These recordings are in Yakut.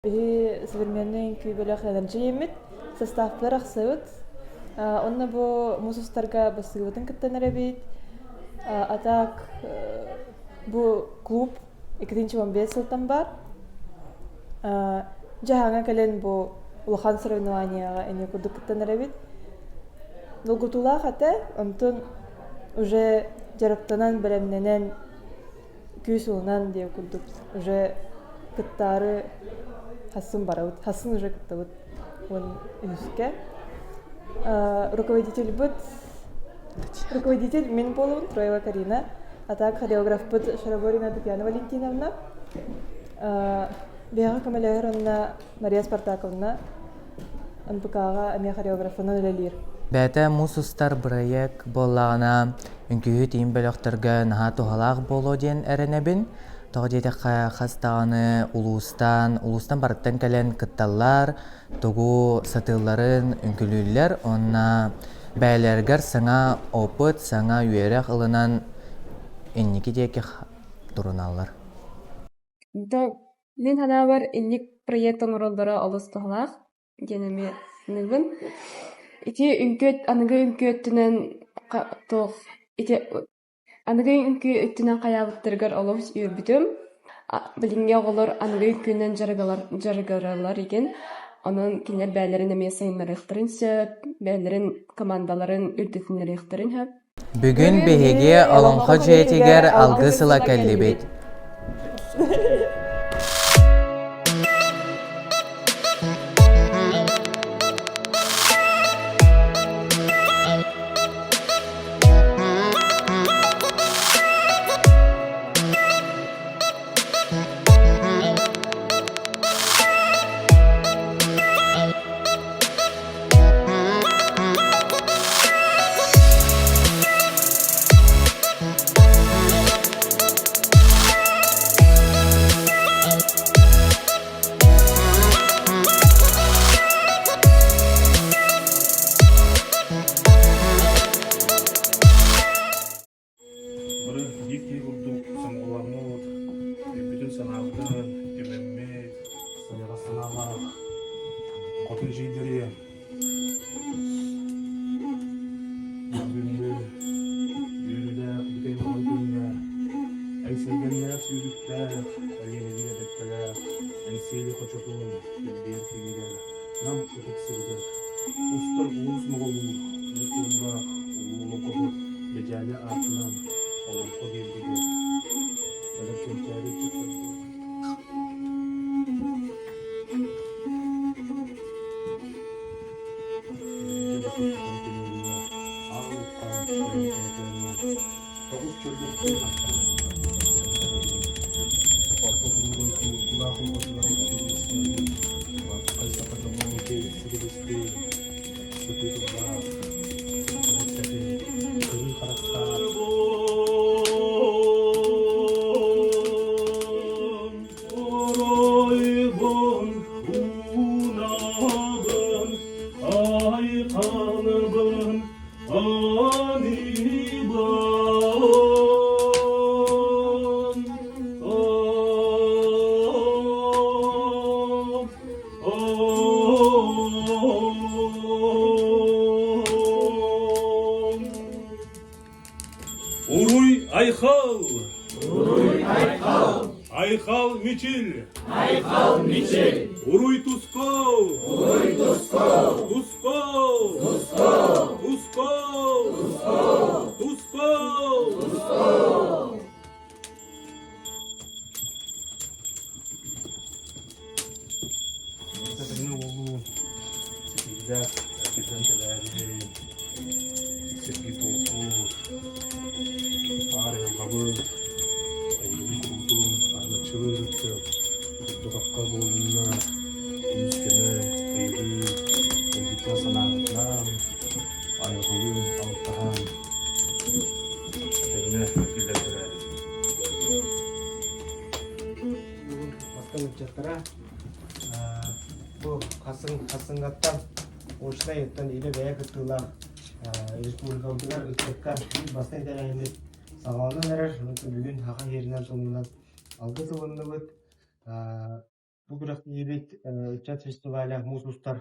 Биһи современный үҥкүү бөлөх энерджийиммит, составпытыгар ахсыбыт. Онно бу муус устарга бассыыбытын кыттан эрэбит. А так бу клуб 2015 сылтан баар. Дьаһаҥа кэлэн бу улахан соревнованияҕа эмиэ курдук кыттан эрэбит. Долгутуулаах этэ, онтон уже дьарыктанан, бэлэмнэнэн күүс ылынан диэн курдук уже кыттаары хассын барабыт, хассын уже кыттабыт уон үһүскэ. Руководительбыт руководитель мин буолабын Троева Карина, а так хореографпыт Шараборина Татьяна Валентиновна. Биһиэхэ көмөлөһөр онно Мария Спартаковна НПК-ҕа эмиэ хореографынан үлэлиир. Бэйэтэ муус устар бырайыак буоллаҕына, үҥкүүһүт иин бөлөхтөргө наһаа туһалаах буолуо диэн эрэнэбин. Тоҕо диэтэххэ, хас даҕаны улуустан, улуустан барыттан кэлэн кытталлар, тугу сатыылларын үҥкүлүүллэр уонна бэйэлэригэр саҥа опыт, саҥа үөрэх ылынан инники диэки туруналлар. Мин санаабар, инник проект оҥороллоро олус туһалаах диэн эмиэ саныыбын. Ити үҥкүү аныгы үҥкүү өттүнэн туох ити аныгы үҥкүү өттүнэн хайаабыттарыгар олус үөрбүтүм. Билиҥҥи оҕолор аныгы үҥкүүнэн дьарыгыраллар игин, онон кинилэр бэйэлэрин эмиэ сайыннарыахтарын сөп, бэйэлэрин командаларын үрдэтиннэриэхтэрин сөп. Бүгүн биһиги Олоҥхо дьиэтигэр алгыс ыла кэллибит. Бары биир киһи курдук сомоҕоломмут, өйбүтүн-санаабытын түмэммит, сайаҕас санаалаах хотун дьиэйдэри бүгүҥҥү үөрүүлээх бүтэй маҥан күҥҥэ эҥсилгэннээх сүүрүктээх, Элиэнэлиир эбэккэлээх Эҥсиэли хочотун килбиэн киинигэр Нам ытык сиригэр устар уус моҕолуур уус уоллаах улуу олоҥхоһут Бэдьээлэ аатынан олоҥхо биэрбитигэр бэлэм кэнчээри ыччаттарбыт аал уттан Тоҕус чөллөркөй мастан Орто дойду уруккулаах олоҕотугар сирилэспит, саха дьоно сирилэспит, сытыы тыллаах, сэтин, кырыы харахтаах Оройбун уунабын, айхалбын, Уруй Айхал! Уруй Айхал! Айхал Мичил! Айхал Мичил! Уруй Тускол! Уруй Тускол! Тускол! Тускол! Тускол! Тускол! Тускол! Тэҥҥэ уолу ситиһиилээх эргиллэн кэлээри сирги туолбут, аар айылҕабыт эйигин куруутун араҥаччылыыр ыччат дурда-хахха буолунна, күүс-көмө, өйөбүл, эйгиттэн санааҕытынан, айылҕалыын алтыһан этэҥҥэ эргиллэн кэлээри. Бастыҥ ыччаттара бу хасыҥ хасыҥҥаттан очнай өттөн илэ бэйэ кыттыылаах республикабытыгар ыччакка биир бастыҥ тэрээһиммит саҕаланан эрэр. Бүгүн саха сиэринэн туһунан алгыс ылынныбыт. Бу күрэхтэһиибит ыччат фестиваля муус устар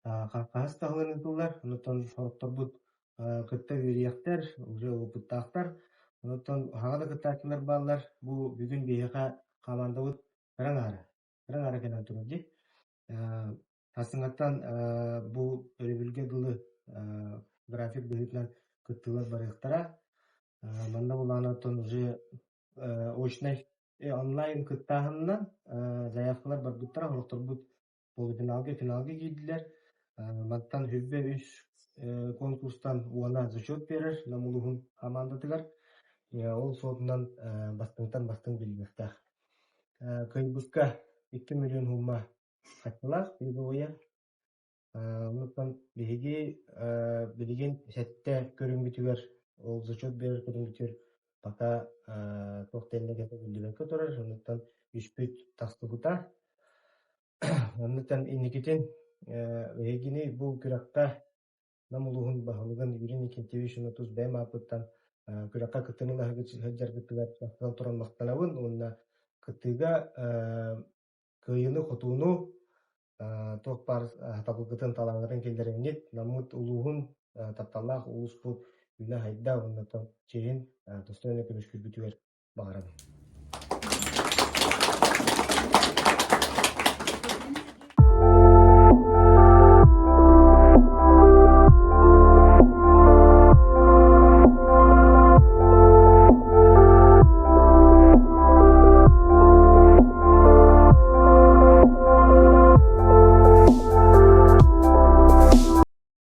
хаһыс таһылын ыытыллар. Онтон сорохторбут кытта үөрүйэхтэр, уже опыттаахтар. Онтон хаҥа да кыттааччылар бааллар. Бу бүгүн биһиэхэ хамаандабыт кыра аҥаара, кыра аҥаара кэлэн турар дии. Сарсыҥҥаттан бу өрөбүлгэ дылы график быһыытынан кыттыылар барыахтара. Манна булаанаттан уже очнай онлайн кыттааһынынан заявкалар барбыттара, сорохторбут полуфиналга, финалга киирдилэр. Мантан хүббэ үс конкурстан уона зачет биэрэр Нам улууһун хамаандатыгар. Ол суотунан бастыҥтан бастыҥ биллиэхтээх. Кыайбыкка 2 миллион сумма харчылаах призовойа. Оннуктан биһиги билигин сэттэ көрүҥмүтүгэр ол зачет биэрэр көрүҥмүтүгэр пока туох да биллибэккэ турар. Оннуктан үспүт тахсыбыта. Оннуктан инникитин эһигини бу күрэххэ Нам улууһун баһылыгын Юрий Никитич тус бэйэм ааппыттан күрэххэ кыттыыны ыла сылдьаргытыгар туран махтанабын уонна кыттыыга кыайыыны-хотууну туох баар сатабылгытын, талааҥҥытын киллэрэҥҥит Наммыт улууһун тапталлаах улууспут үүнэ-сайда уонна чиэһин достойно көмүскүүргүтүгэр баҕарабын.